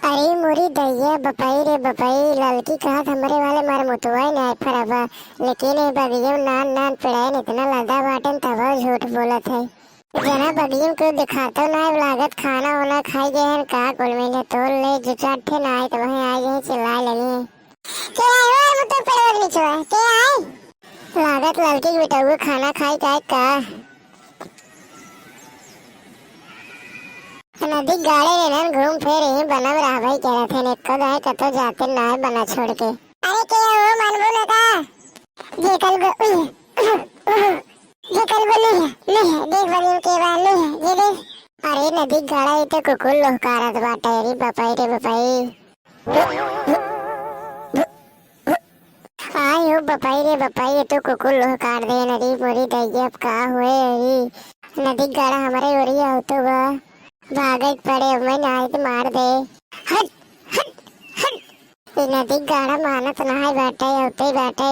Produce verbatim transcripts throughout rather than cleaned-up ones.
अरे मोरी दैया, बपई रे बपई, ललकी कहत हमरे वाले मरमुतवा ही नाय फरबा, लेकिन ए बगिया में नान नान पेड़ाइन इतना लदा बाटेन तबो झूठ बोलत है। जना बगिया में केहू दिखातो नाय, लागत खाना ओना खाई गए हैं का, कुल मिले तोड़ ले, जो चार ठे नाय तो वहीं आ गए चिल्लाए लगी। के आए हो यार, मुतु पेड़वा के निचवा, के आए? लागत ललकी के बेटउआ खाना खाई का का? नदी गाड़े रेनन घूम फिर यहीं बनम रहबई करत हन, एको दाएं कतो जाते नाय बना छोड़ के। अरे के हो मानबो न का? जे कल गो-, उह, उह, उह। जे कल गो ले, ले, देख बनियो के बा, ले, जे देख। अरे नदी गाड़ा ई तो कुकुर लोहकारत बाटे, अरे बपई रे बपई। आय हो बपई रे बपई, ये तो कुकुर लोहकार दे नदी मोरी दैया, अब का हुए अरे? नदी गाड़ा हमरे ओरी आवतो बा, भागे के पड़े, मैं नाय तो मार दे। हट, हट, हट। ई नदी गाड़ा मानत नाय बाटे, अउते बाटे।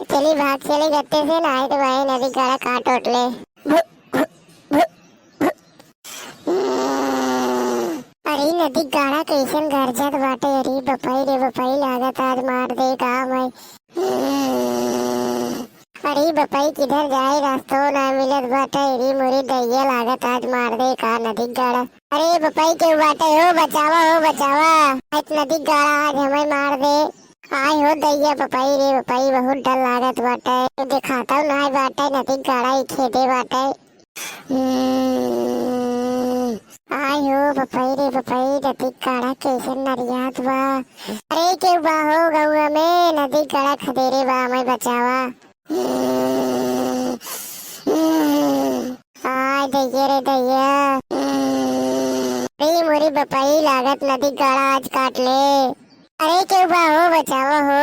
चली भाग चली गत्ते से, नाय तो भाई नदी गाड़ा काट ओट ले। अरे नदी गाड़ा कैसन गरजत बाटे, अरे बपई रे बपई, लागत आज मार दे का मैं। अरे बपई किधर जाए, रास्तो ना मिलत बाटे, अरे मोरी दैया, लागत आज मार दे का नदी गाड़ा। अरे बपई केहू बाटे हो, बचावा हो बचावा, आज नदी गाड़ा आज हमें मार दे। आय हो दैया बपई रे बपई, बहुत डर लागत बाटे, देखाता नाय बाटे, नदी गाड़ा ई खेदे बाटे। हम्म, आय हो बपई रे बपई, नदी गाड़ा कैसन नरियात बा। अरे केहू बा हो गौआ में, नदी गाड़ा खदेरे बा, मैं बचावा। आय दैया रे दैया। रे मोरी बपई, लागत नदी गाड़ा आज काट ले। अरे केहू बा हो, बचावा हो।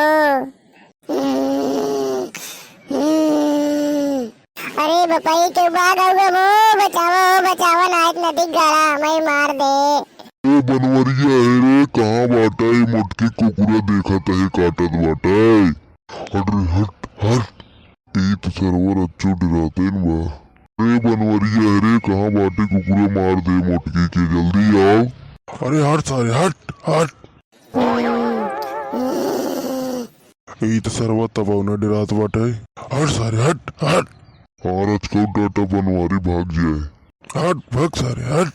अरे बपई, केहू बा गौआ हो, बचावा हो, बचावा, नाय तो नदी गाड़ा हमें मार दे। ए बनवरिया है रे, कहाँ बाटे ई मोटकी कुकुरा, देखत है काटत बाटे। हट रे हट, हट। ई तो सरवा अच्छो डराते न बा। अरे बनवरिया है रे, कहाँ बाटे कुकुरा, मार दे मोटकी के, जल्दी आओ। अरे हट सारे, हट, हट। ई तो सरवा तबौ न डरात बाटे। हट सारे, हट, हट। और आज कौ डाटा बनवारी भाग जाए। हट, भाग सारे, हट।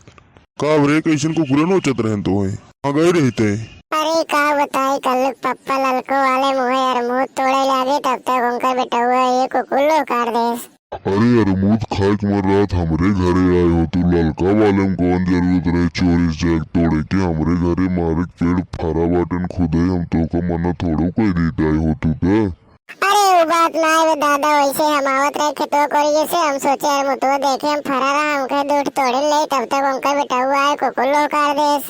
का रे, कैसन कुकुरे नोचत रहन तो है? आ गए रहते। अरे का बताई, कल्लू के पप्पा ललको वाले मुँहे अरमूद तोड़े लागे, तब तक उनकर बेटउआ ये कुकुर लोकार देस। अरे अरमूद खाए के मन रहत हमरे घरे आए हो तू, ललका वाले में कौन जरूरत रहे चोरी से जाके तोड़े के, हमरे घरे मारे के पेड़ फरा बाटन खुदे, हम तोका मना थोड़ो कह देत आए हो तू त। अरे उ बात ना है दादा, वैसे हम आवत रहे खेतवा कोरिये से, हम सोचे अरमुतवा देखे हम फरा रहा, हम कहे दूठ तोड़े ले, तब तक उनकर बेटउआ आए कुकुर लोकार देस।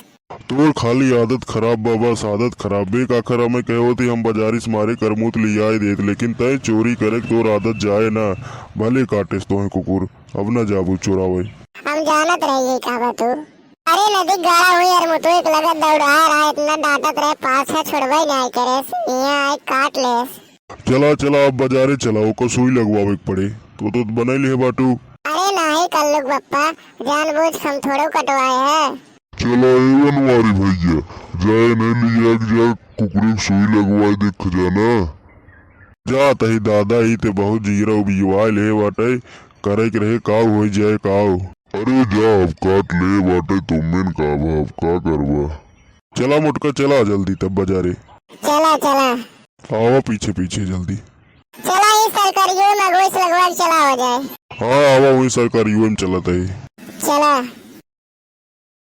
तोर खाली आदत खराब बा, बस आदत खराब। बे का खरा मैं कहे होती हम बाजारी से मारे करमूत लियाए देत, लेकिन तय चोरी करे के तोर आदत जाए ना, भले काटेस तोहे कुकुर, अब ना जाबू चोरावे। हम जानत रहिए का बा तू। अरे नदी गाड़ा हुई अरमुतवा एक लगत दौड़ा रहा, इतना डांटत रहे, पाछा छोड़बे नहीं करेस, यहाँ आए काट लेस। चला चला अब बाजारे चला, ओकर सुई लगवावे के पड़े। तो तो बनई लिहे बाटू। अरे नाही कल्लू के बप्पा, जानबूझ के हम थोड़ो कटवाए है। चला ए बनवारी भैया, जाए नहीं लिया के जा, कुकुरे के सुई लगवाए देख जाना। जा तही दादा, ई ते बहुत जियरा उबियवाए ले बाटे, करे के रहे काव होई जाए काव। अरे जा अब काट ले बाटे, तुमन का बा, अब का करबा। चला मोटका, चला जल्दी तब बाजारे। चला, चला। आवा पीछे पीछे जल्दी। चला, ई सरकारियो में अगुवाई से लगवा के चला हो जाए। हाँ, आवा वही सरकारियो में चलत है। चला।